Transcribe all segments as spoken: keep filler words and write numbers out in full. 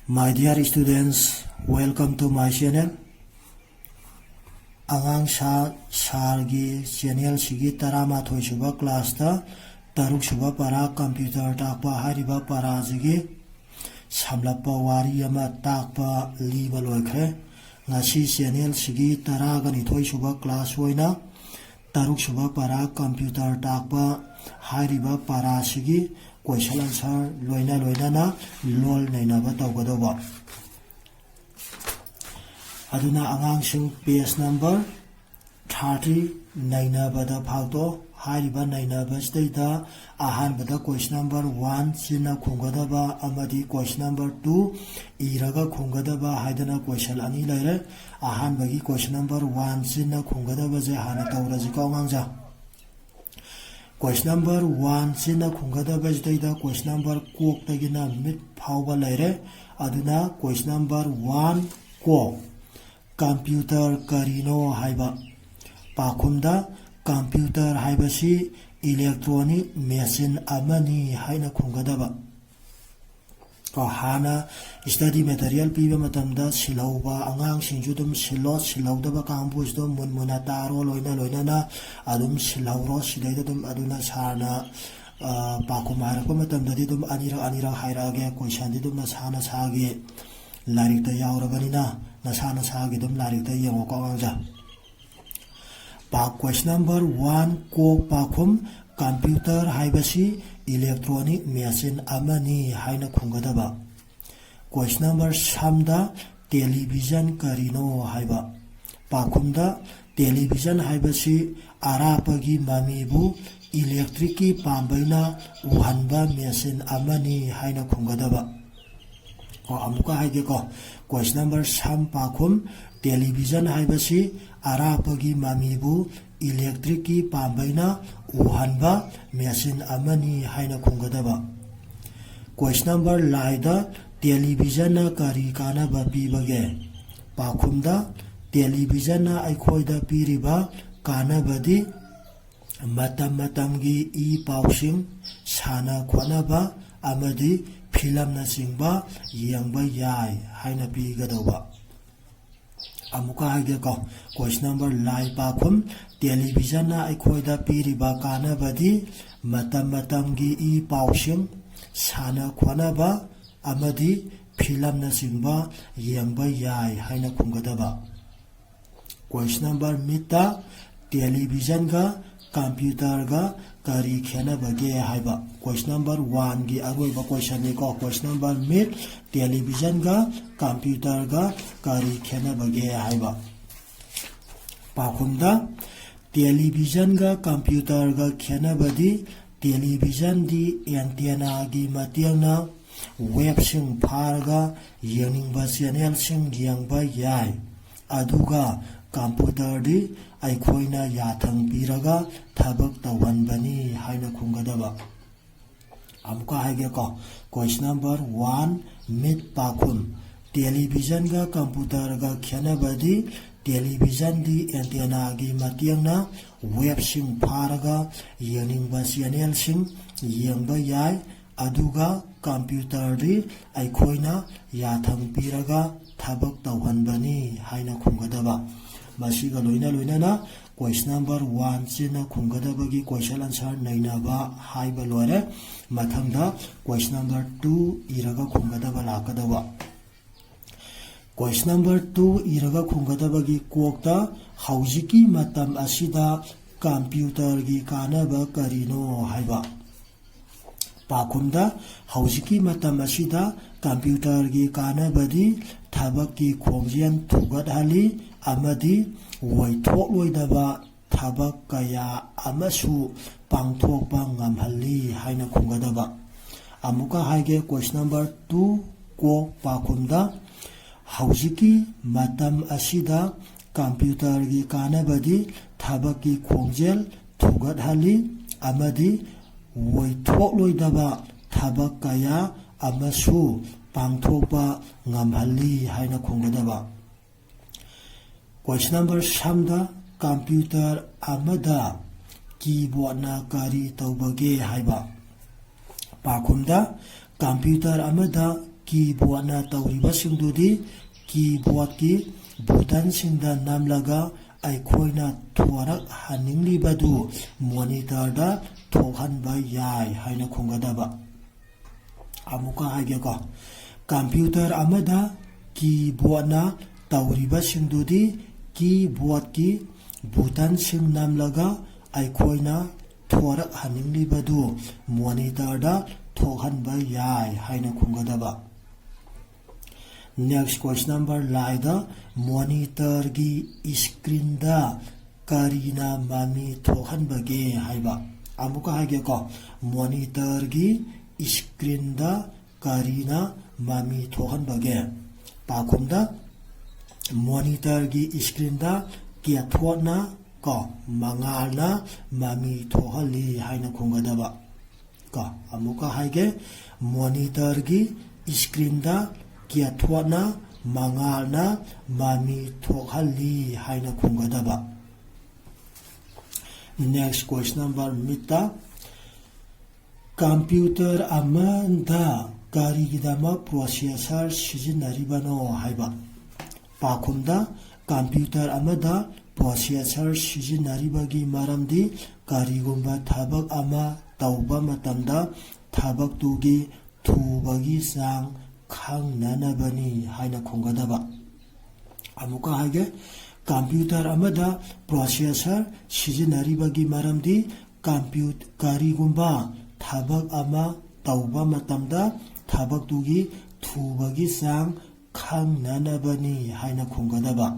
My dear students, welcome to my channel. ꯑꯉꯥꯡ ꯁꯥ ꯁꯥꯔꯒꯤ ꯆꯦꯅꯦꯜꯁꯤꯒꯤ ꯇꯔꯥꯃꯥꯊꯣꯏ ꯁꯨꯕ ꯀ꯭ꯂꯥꯁꯇ ꯇꯔꯨꯛ ꯁꯨꯕ ꯄꯔꯥ ꯀꯝꯄ꯭ꯌꯨꯇꯔ ꯇꯥꯛꯄ ꯍꯥꯏꯔꯤꯕ ꯄꯔꯥꯁꯤꯒꯤ ꯁꯝꯂꯞꯄ ꯋꯥꯔꯤ ꯑꯃ ꯇꯥꯛꯄ ꯂꯤꯕ ꯂꯣꯏꯈ꯭ꯔꯦ꯫ ꯉꯁꯤ ꯆꯦꯅꯦꯜꯁꯤꯒꯤ ꯇꯔꯥꯒ ꯅꯤꯊꯣꯏ ꯁꯨꯕ ꯀ꯭ꯂꯥꯁ ꯑꯣꯏꯅ ꯇꯔꯨꯛ ꯁꯨꯕ ꯄꯔꯥ ꯀꯝꯄ꯭ꯌꯨꯇꯔ ꯇꯥꯛꯄ ꯍꯥꯏꯔꯤꯕ ꯄꯔꯥꯁꯤꯒꯤ ꯀꯣꯏꯁꯟ ꯑꯟꯁꯔ ꯂꯣꯏꯅ ꯂꯣꯏꯅꯅ ꯂꯣꯜ ꯅꯩꯅꯕ ꯇꯧꯒꯗꯧꯕ꯫ ꯑꯗꯨꯅ ꯑꯉꯥꯡꯁꯤꯡ, ꯄꯦꯖ ꯅꯝꯕꯔ ꯊꯥꯔꯇꯤ ꯅꯩꯅꯕꯗ ꯐꯥꯎꯗꯣ꯫ ꯍꯥꯏꯔꯤꯕ ꯅꯩꯅꯕꯁꯤꯗꯩꯗ ꯑꯍꯥꯟꯕꯗ ꯀꯣꯏꯁꯟ ꯅꯝꯕꯔ ꯋꯥꯟ ꯆꯤꯟꯅ ꯈꯨꯝꯒꯗꯕ ꯑꯃꯗꯤ ꯀꯣꯏꯁꯟ ꯅꯝꯕꯔ ꯇꯨ ꯏꯔꯒ ꯈꯨꯝꯒꯗꯕ ꯍꯥꯏꯗꯅ ꯀꯣꯏꯁꯟ ꯑꯅꯤ ꯂꯩꯔꯦ꯫ ꯑꯍꯥꯟꯕꯒꯤ ꯀꯣꯏꯁꯟ ꯅꯝꯕꯔ ꯋꯥꯟ ꯆꯤꯟꯅ ꯈꯨꯝꯒꯗꯕꯁꯦ ꯍꯥꯟꯅ ꯇꯧꯔꯁꯤꯀꯣ ꯑꯉꯥꯡꯁꯦ꯫ ꯀꯣꯏꯁꯟ ꯅꯝꯕꯔ ꯋꯥꯟ ꯆꯤꯟꯅ ꯈꯨꯝꯒꯗꯕꯁꯤꯗꯩꯗ ꯀꯣꯏꯁꯟ ꯅꯝꯕꯔ ꯀꯣꯛꯇꯒꯤꯅ ꯃꯤꯠ ꯐꯥꯎꯕ ꯂꯩꯔꯦ꯫ ꯑꯗꯨꯅ ꯀꯣꯏꯁꯟ ꯅꯝꯕꯔ ꯋꯥꯟ ꯀꯣ, ꯀꯝꯄ꯭ꯌꯨꯇꯔ ꯀꯔꯤꯅꯣ ꯍꯥꯏꯕ꯫ ꯄꯥꯎꯈꯨꯝꯗ, ꯀꯝꯄ꯭ꯌꯨꯇꯔ ꯍꯥꯏꯕꯁꯤ ꯏꯂꯦꯛꯇ꯭ꯔꯣꯅꯤꯛ ꯃꯦꯆꯤꯟ ꯑꯃꯅꯤ ꯍꯥꯏꯅ ꯈꯨꯝꯒꯗꯕ꯫ ꯀꯣ, ꯍꯥꯟꯅ ꯁ꯭ꯇꯗꯤ ꯃꯦꯇꯔꯤꯌꯦꯜ ꯄꯤꯕ ꯃꯇꯝꯗ ꯁꯤꯜꯍꯧꯕ ꯑꯉꯥꯡꯁꯤꯡꯁꯨ ꯑꯗꯨꯝ ꯁꯤꯜꯂꯣ, ꯁꯤꯜꯍꯧꯗꯕ ꯀꯥꯡꯕꯨꯁꯤꯗ ꯃꯨꯟ ꯃꯨꯟꯅ ꯇꯥꯔꯣ, ꯂꯣꯏꯅ ꯂꯣꯏꯅꯅ ꯑꯗꯨꯝ ꯁꯤꯜꯍꯧꯔꯣ꯫ ꯁꯤꯗꯩꯗ ꯑꯗꯨꯝ, ꯑꯗꯨꯅ ꯁꯥꯔꯅ, ꯑ, ꯄꯥꯎꯈꯨꯝ ꯍꯥꯏꯔꯛꯄ ꯃꯇꯝꯗꯗꯤ ꯑꯗꯨꯝ ꯑꯅꯤꯔꯛ ꯑꯅꯤꯔꯛ ꯍꯥꯏꯔꯛꯑꯒꯦ꯫ ꯀꯣꯏꯁꯟꯗꯤ ꯑꯗꯨꯝ ꯅꯁꯥ ꯅꯁꯥꯒꯤ ꯂꯥꯏꯔꯤꯛꯇ ꯌꯥꯎꯔꯕꯅꯤꯅ ꯅꯁꯥ ꯅꯁꯥꯒꯤ ꯑꯗꯨꯝ ꯂꯥꯏꯔꯤꯛꯇ ꯌꯦꯡꯉꯣꯀꯣ ꯑꯉꯥꯡꯁꯦ꯫ ꯄꯥ-, ꯀꯣꯏꯁꯟ ꯅꯝꯕꯔ ꯋꯥꯟ ꯀꯣꯛ ꯄꯥꯎꯈꯨꯝ, ꯀꯝꯄ꯭ꯌꯨꯇꯔ ꯍꯥꯏꯕꯁꯤ ꯏꯂꯦꯛꯇ꯭ꯔꯣꯅꯤꯛ ꯃꯦꯆꯤꯟ ꯑꯃꯅꯤ ꯍꯥꯏꯅ ꯈꯨꯝꯒꯗꯕ꯫ ꯀꯣꯏꯁꯟ ꯅꯝꯕꯔ ꯁꯝꯗ, ꯇꯦꯂꯤꯚꯤꯖꯟ ꯀꯔꯤꯅꯣ ꯍꯥꯏꯕ꯫ ꯄꯥꯎꯈꯨꯝꯗ, ꯇꯦꯂꯤꯚꯤꯖꯟ ꯍꯥꯏꯕꯁꯤ ꯑꯔꯥꯞꯄꯒꯤ ꯃꯃꯤꯕꯨ ꯏꯂꯦꯛꯇ꯭ꯔꯤꯛꯀꯤ ꯄꯥꯝꯕꯩꯅ ꯎꯍꯟꯕ ꯃꯦꯆꯤꯟ ꯑꯃꯅꯤ ꯍꯥꯏꯅ ꯈꯨꯝꯒꯗꯕ꯫ ꯀꯣ, ꯑꯃꯨꯛꯀ ꯍꯥꯏꯒꯦꯀꯣ꯫ ꯀꯣꯏꯁꯟ ꯅꯝꯕꯔ ꯁꯝ ꯄꯥꯎꯈꯨꯝ, ꯇꯦꯂꯤꯚꯤꯖꯟ ꯍꯥꯏꯕꯁꯤ ꯑꯔꯥꯞꯄꯒꯤ ꯃꯃꯤꯕꯨ ꯏꯂꯦꯛꯇ꯭ꯔꯤꯛꯀꯤ ꯄꯥꯝꯕꯩꯅ ꯎꯍꯟꯕ ꯃꯦꯆꯤꯟ ꯑꯃꯅꯤ ꯍꯥꯏꯅ ꯈꯨꯝꯒꯗꯕ꯫ ꯀꯣꯏꯁꯟ ꯅꯝꯕꯔ ꯂꯥꯏꯗ, ꯇꯦꯂꯤꯚꯤꯖꯟꯅ ꯀꯔꯤ ꯀꯥꯟꯅꯕ ꯄꯤꯕꯒꯦ? ꯄꯥꯎꯈꯨꯝꯗ, ꯇꯦꯂꯤꯚꯤꯖꯟꯅ ꯑꯩꯈꯣꯏꯗ ꯄꯤꯔꯤꯕ ꯀꯥꯟꯅꯕꯗꯤ ꯃꯇꯝ ꯃꯇꯝꯒꯤ ꯏ ꯄꯥꯎꯁꯤꯡ, ꯁꯥꯟꯅ ꯈꯣꯠꯅꯕ ꯑꯃꯗꯤ ꯐꯤꯂꯝꯅꯆꯤꯡꯕ ꯌꯦꯡꯕ ꯌꯥꯏ ꯍꯥꯏꯅ ꯄꯤꯒꯗꯧꯕ꯫ ꯑꯃꯨꯛꯀ ꯍꯥꯏꯒꯦꯀꯣ꯫ Question number, ꯂꯥꯏ ꯄꯥꯈꯨꯝ, ꯇꯦꯂꯤꯚꯤꯖꯟꯅ ꯑꯩꯈꯣꯏꯗ ꯄꯤꯔꯤꯕ ꯀꯥꯟꯅꯕꯗꯤ ꯃꯇꯝ ꯃꯇꯝꯒꯤ ꯏ ꯄꯥꯎꯁꯤꯡ, ꯁꯥꯟꯅ ꯈꯣꯠꯅꯕ ꯑꯃꯗꯤ ꯐꯤꯂꯝꯅꯆꯤꯡꯕ ꯌꯦꯡꯕ ꯌꯥꯏ ꯍꯥꯏꯅ ꯈꯨꯝꯒꯗꯕ꯫ Question number, ꯃꯤꯠꯇ ꯇꯦꯂꯤꯚꯤꯖꯟꯒ ꯀꯝꯄ꯭ꯌꯨꯇꯔꯒ ꯀꯔꯤ ꯈꯦꯠꯅꯕꯒꯦ ꯍꯥꯏꯕ꯫ Question number oneꯒꯤ ꯑꯔꯣꯏꯕ questionꯅꯤꯀꯣ꯫ Question number, ꯃꯤꯠ, ꯇꯦꯂꯤꯚꯤꯖꯟꯒ ꯀꯝꯄ꯭ꯌꯨꯇꯔꯒ ꯀꯔꯤ ꯈꯦꯠꯅꯕꯒꯦ ꯍꯥꯏꯕ꯫ ꯄꯥꯎꯈꯨꯝꯗ, ꯇꯦꯂꯤꯚꯤꯖꯟꯒ ꯀꯝꯄ꯭ꯌꯨꯇꯔꯒ ꯈꯦꯠꯅꯕꯗꯤ, ꯇꯦꯂꯤꯚꯤꯖꯟꯗꯤ antennaꯒꯤ ꯃꯇꯦꯡꯅ ꯋꯦꯕꯁꯤꯡ ꯐꯥꯔꯒ ꯌꯦꯡꯅꯤꯡꯕ channelꯁꯤꯡ ꯌꯦꯡꯕ ꯌꯥꯏ, ꯑꯗꯨꯒ ꯀꯝꯄ꯭ꯌꯨꯇꯔꯗꯤ ꯑꯩꯈꯣꯏꯅ ꯌꯥꯊꯪ ꯄꯤꯔꯒ ꯊꯕꯛ ꯇꯧꯍꯟꯕꯅꯤ ꯍꯥꯏꯅ ꯈꯨꯝꯒꯗꯕ꯫ ꯑꯃꯨꯛꯀ ꯍꯥꯏꯒꯦꯀꯣ꯫ Question number one, ꯃꯤꯠ ꯄꯥꯈꯨꯝ, ꯇꯦꯂꯤꯚꯤꯖꯟꯒ ꯀꯝꯄ꯭ꯌꯨꯇꯔꯒ ꯈꯦꯠꯅꯕꯗꯤ, ꯇꯦꯂꯤꯚꯤꯖꯟꯗꯤ antennaꯒꯤ ꯃꯇꯦꯡꯅ ꯋꯦꯕꯁꯤꯡ ꯐꯥꯔꯒ ꯌꯦꯡꯅꯤꯡꯕ channelꯁꯤꯡ ꯌꯦꯡꯕ ꯌꯥꯏ, ꯑꯗꯨꯒ ꯀꯝꯄ꯭ꯌꯨꯇꯔꯗꯤ ꯑꯩꯈꯣꯏꯅ ꯌꯥꯊꯪ ꯄꯤꯔꯒ ꯊꯕꯛ ꯇꯧꯍꯟꯕꯅꯤ ꯍꯥꯏꯅ ꯈꯨꯝꯒꯗꯕ꯫ ꯃꯁꯤꯒ ꯂꯣꯏꯅ ꯂꯣꯏꯅꯅ question number oneꯁꯤꯅ ꯈꯨꯝꯒꯗꯕꯒꯤ question answer ꯅꯩꯅꯕ ꯍꯥꯏꯕ ꯂꯣꯏꯔꯦ꯫ ꯃꯊꯪꯗ question number two ꯏꯔꯒ ꯈꯨꯝꯒꯗꯕ ꯂꯥꯛꯀꯗꯕ꯫ Question number two ꯏꯔꯒ ꯈꯨꯝꯒꯗꯕꯒꯤ ꯀꯣꯛꯇ ꯍꯧꯖꯤꯛꯀꯤ ꯃꯇꯝ ꯑꯁꯤꯗ ꯀꯝꯄ꯭ꯌꯨꯇꯔꯒꯤ ꯀꯥꯟꯅꯕ ꯀꯔꯤꯅꯣ ꯍꯥꯏꯕ꯫ ꯄꯥꯎꯈꯨꯝꯗ, ꯍꯧꯖꯤꯛꯀꯤ ꯃꯇꯝ ꯑꯁꯤꯗ ꯀꯝꯄ꯭ꯌꯨꯇꯔꯒꯤ ꯀꯥꯟꯅꯕꯗꯤ ꯊꯕꯛꯀꯤ ꯈꯣꯡꯖꯦꯜ ꯊꯨꯒꯠꯍꯜꯂꯤ ꯑꯃꯗꯤ ꯑꯣꯏꯊꯣꯛꯂꯣꯏꯗꯕ ꯊꯕꯛ ꯀꯌꯥ ꯑꯃꯁꯨ ꯄꯥꯡꯊꯣꯛꯄ ꯉꯝꯍꯜꯂꯤ ꯍꯥꯏꯅ ꯈꯨꯝꯒꯗꯕ꯫ ꯑꯃꯨꯛꯀ ꯍꯥꯏꯒꯦ, question number two ꯀꯣꯛ ꯄꯥꯎꯈꯨꯝꯗ, ꯍꯧꯖꯤꯛꯀꯤ ꯃꯇꯝ ꯑꯁꯤꯗ ꯀꯝꯄ꯭ꯌꯨꯇꯔꯒꯤ ꯀꯥꯟꯅꯕꯗꯤ ꯊꯕꯛꯀꯤ ꯈꯣꯡꯖꯦꯜ ꯊꯨꯒꯠꯍꯜꯂꯤ ꯑꯃꯗꯤ ꯑꯣꯏꯊꯣꯛꯂꯣꯏꯗꯕ ꯊꯕꯛ ꯀꯌꯥ ꯑꯃꯁꯨ ꯄꯥꯡꯊꯣꯛꯄ ꯉꯝꯍꯜꯂꯤ ꯍꯥꯏꯅ ꯈꯨꯝꯒꯗꯕ꯫ Question number ꯁꯝꯗ, ꯀꯝꯄ꯭ꯌꯨꯇꯔ ꯑꯃꯗ keyboardꯅ ꯀꯔꯤ ꯇꯧꯕꯒꯦ ꯍꯥꯏꯕ꯫ ꯄꯥꯎꯈꯨꯝꯗ, ꯀꯝꯄ꯭ꯌꯨꯇꯔ ꯑꯃꯗ ꯀꯤꯕꯣꯔꯗꯅ ꯇꯧꯔꯤꯕꯁꯤꯡꯗꯨꯗꯤ ꯀꯤꯕꯣꯔꯗꯀꯤ ꯕꯨꯇꯟꯁꯤꯡꯗ ꯅꯝꯂꯒ ꯑꯩꯈꯣꯏꯅ ꯊꯣꯔꯛꯍꯟꯅꯤꯡꯂꯤꯕꯗꯨ ꯃꯣꯅꯤꯇꯔꯗ ꯊꯣꯛꯍꯟꯕ ꯌꯥꯏ ꯍꯥꯏꯅ ꯈꯨꯝꯒꯗꯕ꯫ ꯑꯃꯨꯛꯀ ꯍꯥꯏꯒꯦꯀꯣ, ꯀꯝꯄ꯭ꯌꯨꯇꯔ ꯑꯃꯗ ꯀꯤꯕꯣꯔꯗꯅ ꯇꯧꯔꯤꯕꯁꯤꯡꯗꯨꯗꯤ ꯀꯤꯕꯣꯔꯗꯀꯤ ꯕꯨꯇꯟꯁꯤꯡ ꯅꯝꯂꯒ ꯑꯩꯈꯣꯏꯅ ꯊꯣꯔꯛꯍꯟꯅꯤꯡꯂꯤꯕꯗꯨ ꯃꯣꯅꯤꯇꯔꯗ ꯊꯣꯛꯍꯟꯕ ꯌꯥꯏ ꯍꯥꯏꯅ ꯈꯨꯝꯒꯗꯕ꯫ Next question number, ꯂꯥꯏꯗ ꯃꯣꯅꯤꯇꯔꯒꯤ ꯏꯁꯀ꯭ꯔꯤꯟꯗ ꯀꯔꯤꯅ ꯃꯃꯤ ꯊꯣꯛꯍꯟꯕꯒꯦ ꯍꯥꯏꯕ꯫ ꯑꯃꯨꯛꯀ ꯍꯥꯏꯒꯦꯀꯣ, ꯃꯣꯅꯤꯇꯔꯒꯤ ꯏꯁꯀ꯭ꯔꯤꯟꯗ ꯀꯔꯤꯅ ꯃꯃꯤ ꯊꯣꯛꯍꯟꯕꯒꯦ? ꯄꯥꯎꯈꯨꯝꯗ, ꯃꯣꯅꯤꯇꯔꯒꯤ ꯏꯁꯀ꯭ꯔꯤꯟꯗ ꯀꯦꯊꯣꯠꯅ ꯀꯣ ꯃꯉꯥꯜꯅ ꯃꯃꯤ ꯊꯣꯛꯍꯜꯂꯤ ꯍꯥꯏꯅ ꯈꯨꯝꯒꯗꯕ꯫ ꯀꯣ ꯑꯃꯨꯛꯀ ꯍꯥꯏꯒꯦ, ꯃꯣꯅꯤꯇꯔꯒꯤ ꯏꯁꯀ꯭ꯔꯤꯟꯗ ꯀꯦꯊꯣꯠꯅ ꯃꯉꯥꯜꯅ ꯃꯃꯤ ꯊꯣꯛꯍꯜꯂꯤ ꯍꯥꯏꯅ ꯈꯨꯝꯒꯗꯕ꯫ Next question number, ꯃꯤꯠꯇ ꯀꯝꯄ꯭ꯌꯨꯇꯔ ꯑꯃꯗ ꯀꯔꯤꯒꯤꯗꯃꯛ ꯄ꯭ꯔꯣꯁꯦꯁꯔ ꯁꯤꯖꯤꯟꯅꯔꯤꯕꯅꯣ ꯍꯥꯏꯕ꯫ ꯄꯥꯎꯈꯨꯝꯗ, ꯀꯝꯄ꯭ꯌꯨꯇꯔ ꯑꯃꯗ ꯄ꯭ꯔꯣꯁꯦꯁꯔ ꯁꯤꯖꯤꯟꯅꯔꯤꯕꯒꯤ ꯃꯔꯝꯗꯤ ꯀꯔꯤꯒꯨꯝꯕ ꯊꯕꯛ ꯑꯃ ꯇꯧꯕ ꯃꯇꯝꯗ ꯊꯕꯛꯇꯨꯒꯤ ꯊꯨꯕꯒꯤ ꯆꯥꯡ ꯈꯪꯅꯅꯕꯅꯤ ꯍꯥꯏꯅ ꯈꯨꯝꯒꯗꯕ꯫ ꯑꯃꯨꯛꯀ ꯍꯥꯏꯒꯦ, ꯀꯝꯄ꯭ꯌꯨꯇꯔ ꯑꯃꯗ ꯄ꯭ꯔꯣꯁꯦꯁꯔ ꯁꯤꯖꯤꯟꯅꯔꯤꯕꯒꯤ ꯃꯔꯝꯗꯤ ꯀꯝꯄ꯭ꯌꯨ-, ꯀꯔꯤꯒꯨꯝꯕ ꯊꯕꯛ ꯑꯃ ꯇꯧꯕ ꯃꯇꯝꯗ ꯊꯕꯛꯇꯨꯒꯤ ꯊꯨꯕꯒꯤ ꯆꯥꯡ ꯈꯪꯅꯅꯕꯅꯤ ꯍꯥꯏꯅ ꯈꯨꯝꯒꯗꯕ꯫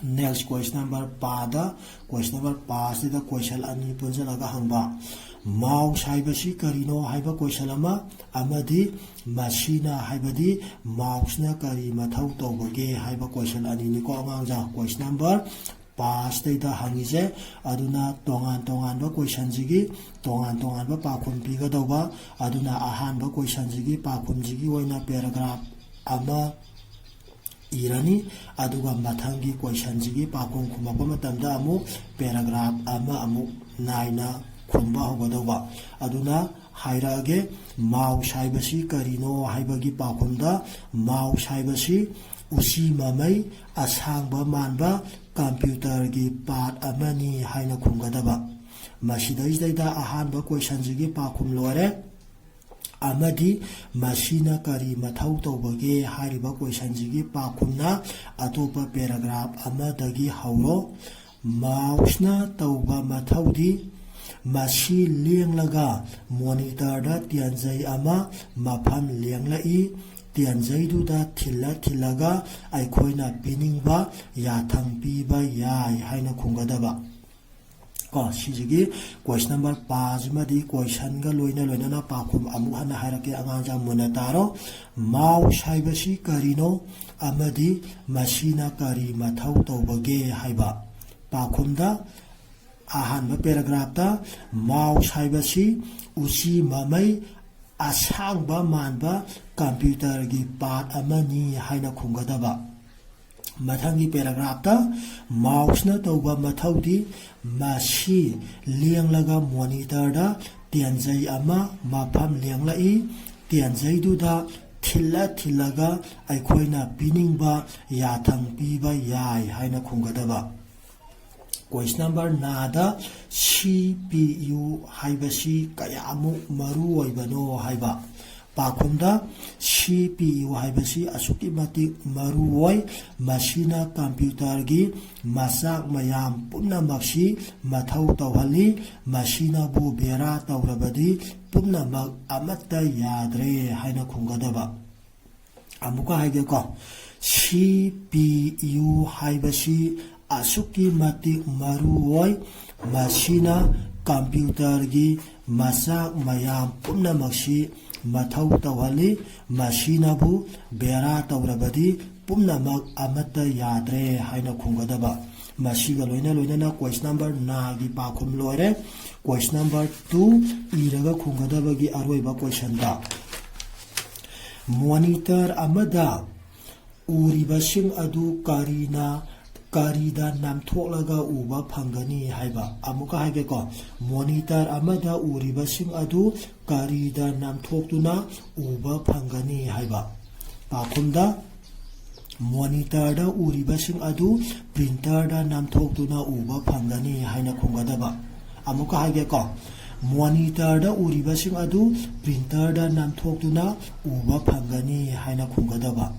Next question number, ꯄꯥꯗ, question number ꯄꯥꯁꯤꯗ question ꯑꯅꯤ ꯄꯨꯟꯁꯤꯜꯂꯒ ꯍꯪꯕ꯫ Mouse ꯍꯥꯏꯕꯁꯤ ꯀꯔꯤꯅꯣ ꯍꯥꯏꯕ question ꯑꯃ, ꯑꯃꯗꯤ ꯃꯁꯤꯅ ꯍꯥꯏꯕꯗꯤ mouseꯅ ꯀꯔꯤ ꯃꯊꯧ ꯇꯧꯕꯒꯦ ꯍꯥꯏꯕ question ꯑꯅꯤꯅꯤꯀꯣ ꯑꯉꯥꯡꯁꯥ꯫ Question number ꯄꯥꯁꯇꯩꯗ ꯍꯪꯉꯤꯁꯦ꯫ ꯑꯗꯨꯅ ꯇꯣꯉꯥꯟ ꯇꯣꯉꯥꯟꯕ questionꯁꯤꯒꯤ ꯇꯣꯉꯥꯟ ꯇꯣꯉꯥꯟꯕ ꯄꯥꯎꯈꯨꯝ ꯄꯤꯒꯗꯧꯕ꯫ ꯑꯗꯨꯅ ꯑꯍꯥꯟꯕ questionꯁꯤꯒꯤ ꯄꯥꯎꯈꯨꯝꯁꯤꯒꯤ ꯑꯣꯏꯅ paragraph ꯑꯃ ꯏꯔꯅꯤ, ꯑꯗꯨꯒ ꯃꯊꯪꯒꯤ questionꯁꯤꯒꯤ ꯄꯥꯎꯈꯨꯝ ꯈꯨꯝꯃꯛꯄ ꯃꯇꯝꯗ ꯑꯃꯨꯛ paragraph ꯑꯃ ꯑꯃꯨꯛ ꯅꯥꯏꯅ ꯈꯨꯝꯕ ꯍꯧꯒꯗꯧꯕ꯫ ꯑꯗꯨꯅ ꯍꯥꯏꯔꯛꯑꯒꯦ꯫ ꯃꯥꯎꯁ ꯍꯥꯏꯕꯁꯤ ꯀꯔꯤꯅꯣ ꯍꯥꯏꯕꯒꯤ ꯄꯥꯎꯈꯨꯝꯗ, ꯃꯥꯎꯁ ꯍꯥꯏꯕꯁꯤ ꯎꯆꯤ ꯃꯃꯩ ꯑꯁꯥꯡꯕ ꯃꯥꯟꯕ ꯀꯝꯄ꯭ꯌꯨꯇꯔꯒꯤ ꯄꯥꯔꯠ ꯑꯃꯅꯤ ꯍꯥꯏꯅ ꯈꯨꯝꯒꯗꯕ꯫ ꯃꯁꯤꯗꯩꯁꯤꯗꯩꯗ ꯑꯍꯥꯟꯕ ꯀꯣꯏꯁꯟꯁꯤꯒꯤ ꯄꯥꯎꯈꯨꯝ ꯂꯣꯏꯔꯦ꯫ ꯑꯃꯗꯤ ꯃꯁꯤꯅ ꯀꯔꯤ ꯃꯊꯧ ꯇꯧꯕꯒꯦ ꯍꯥꯏꯔꯤꯕ ꯀꯣꯏꯁꯟꯁꯤꯒꯤ ꯄꯥꯎꯈꯨꯝꯅ ꯑꯇꯣꯞꯄ ꯄꯦꯔꯥꯒ꯭ꯔꯥꯐ ꯑꯃꯗꯒꯤ ꯍꯧꯔꯣ꯫ ꯃꯥꯎꯁꯅ ꯇꯧꯕ ꯃꯊꯧꯗꯤ ꯃꯁꯤ ꯂꯦꯡꯂꯒ ꯃꯣꯅꯤꯇꯔꯗ ꯇꯦꯟꯖꯩ ꯑꯃ ꯃꯐꯝ ꯂꯦꯡꯂꯛꯏ꯫ ꯇꯦꯟꯖꯩꯗꯨꯗ ꯊꯤꯜꯂ ꯊꯤꯜꯂꯒ ꯑꯩꯈꯣꯏꯅ ꯄꯤꯅꯤꯡꯕ ꯌꯥꯊꯪ ꯄꯤꯕ ꯌꯥꯏ ꯍꯥꯏꯅ ꯈꯨꯝꯒꯗꯕ꯫ ꯀꯣ, ꯁꯤꯁꯤꯒꯤ ꯀꯣꯏꯁꯟ ꯅꯝꯕꯔ ꯄꯥꯁꯤꯃꯗꯤ ꯀꯣꯏꯁꯟꯒ ꯂꯣꯏꯅ ꯂꯣꯏꯅꯅ ꯄꯥꯎꯈꯨꯝ ꯑꯃꯨꯛ ꯍꯟꯅ ꯍꯥꯏꯔꯛꯀꯦ, ꯑꯉꯥꯡꯁꯦ ꯌꯥꯝ ꯃꯨꯟꯅ ꯇꯥꯔꯣ꯫ ꯃꯥꯎꯁ ꯍꯥꯏꯕꯁꯤ ꯀꯔꯤꯅꯣ ꯑꯃꯗꯤ ꯃꯁꯤꯅ ꯀꯔꯤ ꯃꯊꯧ ꯇꯧꯕꯒꯦ ꯍꯥꯏꯕ꯫ ꯄꯥꯎꯈꯨꯝꯗ ꯑꯍꯥꯟꯕ ꯄꯦꯔꯥꯒ꯭ꯔꯥꯐꯇ ꯃꯥꯎꯁ ꯍꯥꯏꯕꯁꯤ ꯎꯆꯤ ꯃꯃꯩ ꯑꯁꯥꯡꯕ ꯃꯥꯟꯕ ꯀꯝꯄ꯭ꯌꯨꯇꯔꯒꯤ ꯄꯥꯔꯠ ꯑꯃꯅꯤ ꯍꯥꯏꯅ ꯈꯨꯝꯒꯗꯕ꯫ ꯃꯊꯪꯒꯤ ꯄꯦꯔꯥꯒ꯭ꯔꯥꯐꯇ ꯃꯥꯎꯁꯅ ꯇꯧꯕ ꯃꯊꯧꯗꯤ ꯃꯁꯤ ꯂꯦꯡꯂꯒ ꯃꯣꯅꯤꯇꯔꯗ ꯇꯦꯟꯖꯩ ꯑꯃ ꯃꯐꯝ ꯂꯦꯡꯂꯛꯏ꯫ ꯇꯦꯟꯖꯩꯗꯨꯗ ꯊꯤꯜꯂ ꯊꯤꯜꯂꯒ ꯑꯩꯈꯣꯏꯅ ꯄꯤꯅꯤꯡꯕ ꯌꯥꯊꯪ ꯄꯤꯕ ꯌꯥꯏ ꯍꯥꯏꯅ ꯈꯨꯝꯒꯗꯕ꯫ ꯀꯣꯏꯁꯟ ꯅꯝꯕꯔ ꯅꯥꯗ ꯁꯤ ꯄꯤ ꯌꯨ ꯍꯥꯏꯕꯁꯤ ꯀꯌꯥꯃꯨꯛ ꯃꯔꯨ ꯑꯣꯏꯕꯅꯣ ꯍꯥꯏꯕ꯫ ꯄꯥꯎꯈꯨꯝꯗ, ꯁꯤ ꯄꯤ ꯌꯨ ꯍꯥꯏꯕꯁꯤ ꯑꯁꯨꯛꯀꯤ ꯃꯇꯤꯛ ꯃꯔꯨ ꯑꯣꯏ꯫ ꯃꯁꯤꯅ ꯀꯝꯄ꯭ꯌꯨꯇꯔꯒꯤ ꯃꯆꯥꯛ ꯃꯌꯥꯝ ꯄꯨꯝꯅꯃꯛꯁꯤ ꯃꯊꯧ ꯇꯧꯍꯜꯂꯤ꯫ ꯃꯁꯤꯅꯕꯨ ꯕꯦꯔꯥ ꯇꯧꯔꯕꯗꯤ ꯄꯨꯝꯅꯃꯛ ꯑꯃꯠꯇ ꯌꯥꯗ꯭ꯔꯦ ꯍꯥꯏꯅ ꯈꯨꯝꯒꯗꯕ꯫ ꯑꯃꯨꯛꯀ ꯍꯥꯏꯒꯦꯀꯣ, ꯁꯤ ꯄꯤ ꯌꯨ ꯍꯥꯏꯕꯁꯤ ꯑꯁꯨꯛꯀꯤ ꯃꯇꯤꯛ ꯃꯔꯨ ꯑꯣꯏ꯫ ꯃꯁꯤꯅ ꯀꯝꯄ꯭ꯌꯨꯇꯔꯒꯤ ꯃꯆꯥꯛ ꯃꯌꯥꯝ ꯄꯨꯝꯅꯃꯛꯁꯤ ꯃꯊꯧ ꯇꯧꯍꯜꯂꯤ꯫ ꯃꯁꯤꯅꯕꯨ ꯕꯦꯔꯥ ꯇꯧꯔꯕꯗꯤ ꯄꯨꯝꯅꯃꯛ ꯑꯃꯠꯇ ꯌꯥꯗ꯭ꯔꯦ ꯍꯥꯏꯅ ꯈꯨꯝꯒꯗꯕ꯫ ꯃꯁꯤꯒ ꯂꯣꯏꯅ ꯂꯣꯏꯅꯅ ꯀꯣꯏꯁꯟ ꯅꯝꯕꯔ ꯅꯥꯒꯤ ꯄꯥꯎꯈꯨꯝ ꯂꯣꯏꯔꯦ꯫ ꯀꯣꯏꯁꯟ ꯅꯝꯕꯔ ꯇꯨ ꯏꯔꯒ ꯈꯨꯝꯒꯗꯕꯒꯤ ꯑꯔꯣꯏꯕ ꯀꯣꯏꯁꯟꯗ, ꯃꯣꯅꯤꯇꯔ ꯑꯃꯗ ꯎꯔꯤꯕꯁꯤꯡ ꯑꯗꯨ ꯀꯔꯤꯅ ꯀꯔꯤꯗ ꯅꯝꯊꯣꯛꯂꯒ ꯎꯕ ꯐꯪꯒꯅꯤ ꯍꯥꯏꯕ꯫ ꯑꯃꯨꯛꯀ ꯍꯥꯏꯒꯦꯀꯣ, monitor ꯑꯃꯗ ꯎꯔꯤꯕꯁꯤꯡ ꯑꯗꯨ ꯀꯔꯤꯗ ꯅꯝꯊꯣꯛꯇꯨꯅ ꯎꯕ ꯐꯪꯒꯅꯤ ꯍꯥꯏꯕ꯫ ꯄꯥꯎꯈꯨꯝꯗ, monitorꯗ ꯎꯔꯤꯕꯁꯤꯡ ꯑꯗꯨ printerꯗ ꯅꯝꯊꯣꯛꯇꯨꯅ ꯎꯕ ꯐꯪꯒꯅꯤ ꯍꯥꯏꯅ ꯈꯨꯝꯒꯗꯕ꯫ ꯑꯃꯨꯛꯀ ꯍꯥꯏꯒꯦꯀꯣ, monitorꯗ ꯎꯔꯤꯕꯁꯤꯡ ꯑꯗꯨ printerꯗ ꯅꯝꯊꯣꯛꯇꯨꯅ ꯎꯕ ꯐꯪꯒꯅꯤ ꯍꯥꯏꯅ ꯈꯨꯝꯒꯗꯕ꯫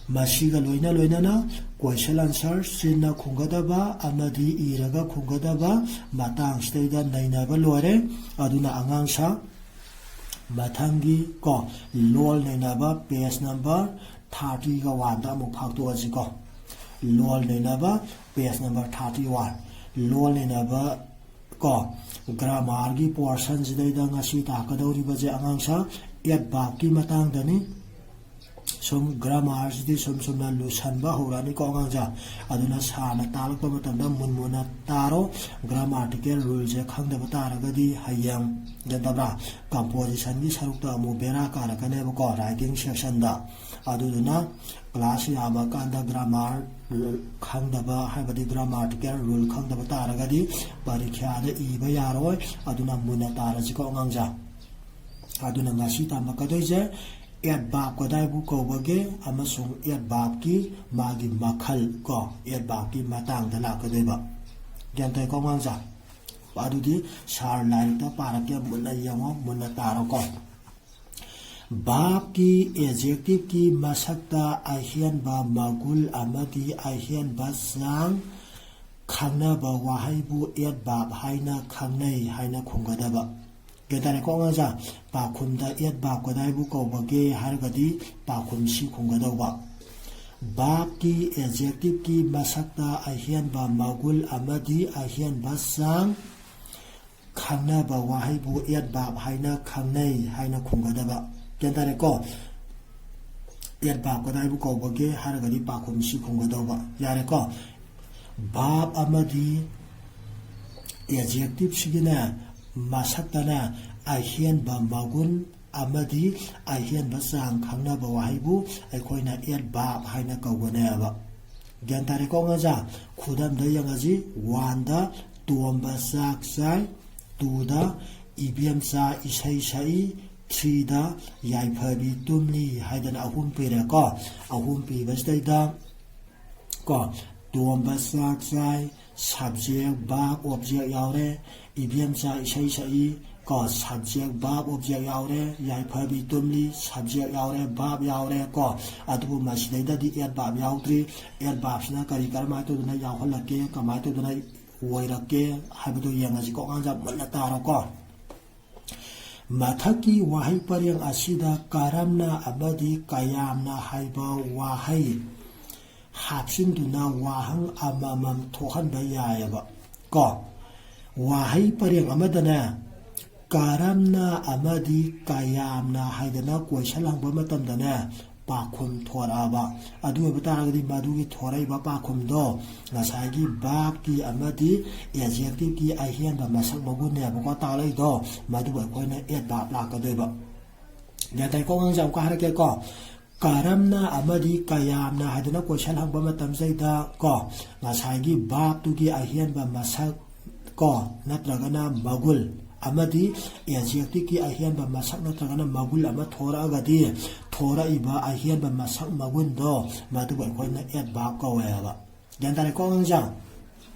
ꯃꯁꯤꯒ ꯂꯣꯏꯅ ꯂꯣꯏꯅꯅ question answer ꯆꯤꯟꯅ ꯈꯨꯝꯒꯗꯕ ꯑꯃꯗꯤ ꯏꯔꯒ ꯈꯨꯝꯒꯗꯕ ꯃꯇꯥꯡꯁꯤꯗꯩꯗ ꯅꯩꯅꯕ ꯂꯣꯏꯔꯦ꯫ ꯑꯗꯨꯅ ꯑꯉꯥꯡꯁꯥ, ꯃꯊꯪꯒꯤ ꯀꯣ, ꯂꯣꯜ ꯅꯩꯅꯕ page number thirtyꯒ oneꯗ ꯑꯃꯨꯛ ꯐꯥꯛꯇꯣꯛꯑꯁꯤꯀꯣ꯫ ꯂꯣꯜ ꯅꯩꯅꯕ page number thirty one꯫ ꯂꯣꯜ ꯅꯩꯅꯕ ꯀꯣ, grammarꯒꯤ portionꯁꯤꯗꯩꯗ ꯉꯁꯤ ꯇꯥꯛꯀꯗꯧꯔꯤꯕꯁꯦ ꯑꯉꯥꯡꯁꯥ adverbꯀꯤ ꯃꯇꯥꯡꯗꯅꯤ꯫ ꯁꯨꯝ grammarꯁꯤꯗꯤ ꯁꯨꯝ ꯁꯨꯝꯅ ꯂꯨꯁꯟꯕ ꯍꯧꯔꯛꯑꯅꯤꯀꯣ ꯑꯉꯥꯡꯁꯥ꯫ ꯑꯗꯨꯅ ꯁꯥꯔꯅ ꯇꯥꯛꯂꯛꯄ ꯃꯇꯝꯗ ꯃꯨꯟ ꯃꯨꯟꯅ ꯇꯥꯔꯣ꯫ Grammatical ruleꯁꯦ ꯈꯪꯗꯕ ꯇꯥꯔꯒꯗꯤ ꯍꯌꯦꯡ, ꯒ꯭ꯌꯥꯟ ꯇꯥꯕ꯭ꯔꯥ, compositionꯒꯤ ꯁꯔꯨꯛꯇ ꯑꯃꯨꯛ ꯕꯦꯔꯥ ꯀꯥꯔꯛꯀꯅꯦꯕꯀꯣ, writing sectionꯗ꯫ ꯑꯗꯨꯗꯨꯅ class ꯌꯥꯝꯃꯀꯥꯟꯗ grammar ꯈꯪꯗꯕ, ꯍꯥꯏꯕꯗꯤ grammatical rule ꯈꯪꯗꯕ ꯇꯥꯔꯒꯗꯤ ꯄꯔꯤꯈ꯭ꯌꯥꯗ ꯏꯕ ꯌꯥꯔꯣꯏ꯫ ꯑꯗꯨꯅ ꯃꯨꯟꯅ ꯇꯥꯔꯁꯤꯀꯣ ꯑꯉꯥꯡꯁꯥ꯫ ꯑꯗꯨꯅ ꯉꯁꯤ ꯇꯝꯃꯛꯀꯗꯣꯏꯁꯦ adverb ꯀꯗꯥꯏꯕꯨ ꯀꯧꯕꯒꯦ ꯑꯃꯁꯨꯡ adverbꯀꯤ ꯃꯥꯒꯤ ꯃꯈꯜ ꯀꯣ, adverbꯀꯤ ꯃꯇꯥꯡꯗ ꯂꯥꯛꯀꯗꯣꯏꯕ꯫ ꯒ꯭ꯌꯥꯟ ꯇꯥꯏꯀꯣ ꯑꯉꯥꯡꯁꯥ? ꯑꯗꯨꯗꯤ ꯁꯥꯔ ꯂꯥꯏꯔꯤꯛꯇ ꯄꯥꯔꯛꯀꯦ, ꯃꯨꯟꯅ ꯌꯦꯡꯉꯣ, ꯃꯨꯟꯅ ꯇꯥꯔꯣꯀꯣ꯫ Verbꯀꯤ, adjectiveꯀꯤ ꯃꯁꯛꯇ ꯑꯍꯦꯟꯕ ꯃꯒꯨꯟ ꯑꯃꯗꯤ ꯑꯍꯦꯟꯕ ꯆꯥꯡ ꯈꯪꯅꯕ ꯋꯥꯍꯩꯕꯨ adverb ꯍꯥꯏꯅ ꯈꯪꯅꯩ ꯍꯥꯏꯅ ꯈꯨꯝꯒꯗꯕ꯫ ꯒ꯭ꯌꯥꯟ ꯇꯥꯔꯦꯀꯣ ꯑꯉꯥꯡꯁꯥ? ꯄꯥꯎꯈꯨꯝꯗ adverb ꯀꯗꯥꯏꯕꯨ ꯀꯧꯕꯒꯦ ꯍꯥꯏꯔꯒꯗꯤ ꯄꯥꯎꯈꯨꯝ C ꯈꯨꯝꯒꯗꯧꯕ꯫ Verbꯀꯤ, adjectiveꯀꯤ ꯃꯁꯛꯇ ꯑꯍꯦꯟꯕ ꯃꯒꯨꯟ ꯑꯃꯗꯤ ꯑꯍꯦꯟꯕ ꯆꯥꯡ ꯈꯪꯅꯕ ꯋꯥꯍꯩꯕꯨ adverb ꯍꯥꯏꯅ ꯈꯪꯅꯩ ꯍꯥꯏꯅ ꯈꯨꯝꯒꯗꯕ꯫ ꯒ꯭ꯌꯥꯟ ꯇꯥꯔꯦꯀꯣ? Adverb ꯀꯗꯥꯏꯕꯨ ꯀꯧꯕꯒꯦ ꯍꯥꯏꯔꯒꯗꯤ ꯄꯥꯎꯈꯨꯝ C ꯈꯨꯝꯒꯗꯧꯕ꯫ ꯌꯥꯔꯦꯀꯣ? Verb ꯑꯃꯗꯤ adjectiveꯁꯤꯒꯤꯅꯦ ꯃꯁꯛꯇꯅꯦ ꯑꯍꯦꯟꯕ ꯃꯒꯨꯟ ꯑꯃꯗꯤ ꯑꯍꯦꯟꯕ ꯆꯥꯡ ꯈꯪꯅꯕ ꯋꯥꯍꯩꯕꯨ ꯑꯩꯈꯣꯏꯅ adverb ꯍꯥꯏꯅ ꯀꯧꯒꯅꯦꯕ꯫ ꯒ꯭ꯌꯥꯟ ꯇꯥꯔꯦꯀꯣ ꯑꯉꯥꯡꯁꯥ? ꯈꯨꯗꯝꯗ ꯌꯦꯡꯉꯁꯤ꯫ One ꯗ "ꯇꯣꯝꯕ ꯆꯥꯛ ꯆꯥꯏ", two ꯗ "ꯏꯕꯦꯝꯆꯥ ꯏꯁꯩ ꯁꯛꯏ", three ꯗ "ꯌꯥꯏꯐꯕꯤ ꯇꯨꯝꯂꯤ" ꯍꯥꯏꯗꯅ ꯑꯍꯨꯝ ꯄꯤꯔꯦꯀꯣ꯫ ꯑꯍꯨꯝ ꯄꯤꯕꯁꯤꯗꯩꯗ ꯀꯣ, ꯇꯣꯝꯕ ꯆꯥꯛ ꯆꯥꯏ, subject, verb, object ꯌꯥꯎꯔꯦ꯫ ꯏꯕꯦꯝꯆꯥ ꯏꯁꯩ ꯁꯛꯏ ꯀꯣ, subject, verb, object ꯌꯥꯎꯔꯦ꯫ ꯌꯥꯏꯐꯕꯤ ꯇꯨꯝꯂꯤ, subject ꯌꯥꯎꯔꯦ, verb ꯌꯥꯎꯔꯦ ꯀꯣ꯫ ꯑꯗꯨꯕꯨ ꯃꯁꯤꯗꯩꯗꯗꯤ adverb ꯌꯥꯎꯗ꯭ꯔꯤ꯫ Adverb ꯁꯤꯅ ꯀꯔꯤ, ꯀꯔꯝꯍꯥꯏꯅ ꯇꯧꯗꯅ ꯌꯥꯎꯍꯜꯂꯛꯀꯦ, ꯀꯃꯥꯏꯅ ꯇꯧꯗꯅ ꯑꯣꯏꯔꯛꯀꯦ ꯍꯥꯏꯕꯗꯨ ꯌꯦꯡꯉꯁꯤꯀꯣ ꯑꯉꯥꯡꯁꯥ, ꯃꯨꯟꯅ ꯇꯥꯔꯣꯀꯣ꯫ ꯃꯊꯛꯀꯤ ꯋꯥꯍꯩ ꯄꯔꯦꯡ ꯑꯁꯤꯗ "ꯀꯔꯝꯅ" ꯑꯃꯗꯤ "ꯀꯌꯥꯝꯅ" ꯍꯥꯏꯕ ꯋꯥꯍꯩ ꯍꯥꯞꯆꯤꯟꯗꯨꯅ ꯋꯥꯍꯪ ꯑꯃꯃꯝ ꯊꯣꯛꯍꯟꯕ ꯌꯥꯏꯑꯕ ꯀꯣ꯫ ꯋꯥꯍꯩ ꯄꯔꯦꯡ ꯑꯃꯗꯅꯦ "ꯀꯔꯝꯅ" ꯑꯃꯗꯤ "ꯀꯌꯥꯝꯅ" ꯍꯥꯏꯗꯅ question ꯍꯪꯕ ꯃꯇꯝꯗꯅꯦ ꯄꯥꯈꯨꯝ ꯊꯣꯔꯛꯑꯕ, ꯑꯗꯨ ꯑꯣꯏꯕ ꯇꯥꯔꯒꯗꯤ ꯃꯗꯨꯒꯤ ꯊꯣꯔꯛꯏꯕ ꯄꯥꯈꯨꯝꯗꯣ ꯉꯁꯥꯏꯒꯤ verbꯀꯤ ꯑꯃꯗꯤ adjectiveꯀꯤ ꯑꯍꯦꯟꯕ ꯃꯁꯛ ꯃꯒꯨꯟꯅꯦꯕꯀꯣ ꯇꯥꯛꯂꯛꯏꯗꯣ, ꯃꯗꯨꯕꯨ ꯑꯩꯈꯣꯏꯅ adverb ꯂꯥꯛꯀꯗꯣꯏꯕ꯫ ꯒ꯭ꯌꯥꯟ ꯇꯥꯏꯀꯣ ꯑꯉꯥꯡꯁꯦ? ꯑꯃꯨꯛꯀ ꯍꯥꯏꯔꯛꯀꯦꯀꯣ꯫ "ꯀꯔꯝꯅ" ꯑꯃꯗꯤ "ꯀꯌꯥꯝꯅ" ꯍꯥꯏꯗꯅ question ꯍꯪꯕ ꯃꯇꯝꯁꯤꯗꯩꯗ ꯀꯣ, ꯉꯁꯥꯏꯒꯤ verbꯇꯨꯒꯤ ꯑꯍꯦꯟꯕ ꯃꯁꯛ ꯀꯣ ꯅꯠꯇ꯭ꯔꯒꯅ ꯃꯒꯨꯜ ꯑꯃꯗꯤ adjectiveꯀꯤ ꯑꯍꯦꯟꯕ ꯃꯁꯛ ꯅꯠꯇ꯭ꯔꯒꯅ ꯃꯒꯨꯜ ꯑꯃ ꯊꯣꯔꯛꯑꯒꯗꯤ, ꯊꯣꯔꯛꯏꯕ ꯑꯍꯦꯟꯕ ꯃꯁꯛ ꯃꯒꯨꯟꯗꯣ ꯃꯗꯨꯕꯨ ꯑꯩꯈꯣꯏꯅ adverb ꯀꯧꯋꯦꯕ꯫ ꯒ꯭ꯌꯥꯟ ꯇꯥꯔꯦꯀꯣ ꯑꯉꯥꯡꯁꯤꯡ?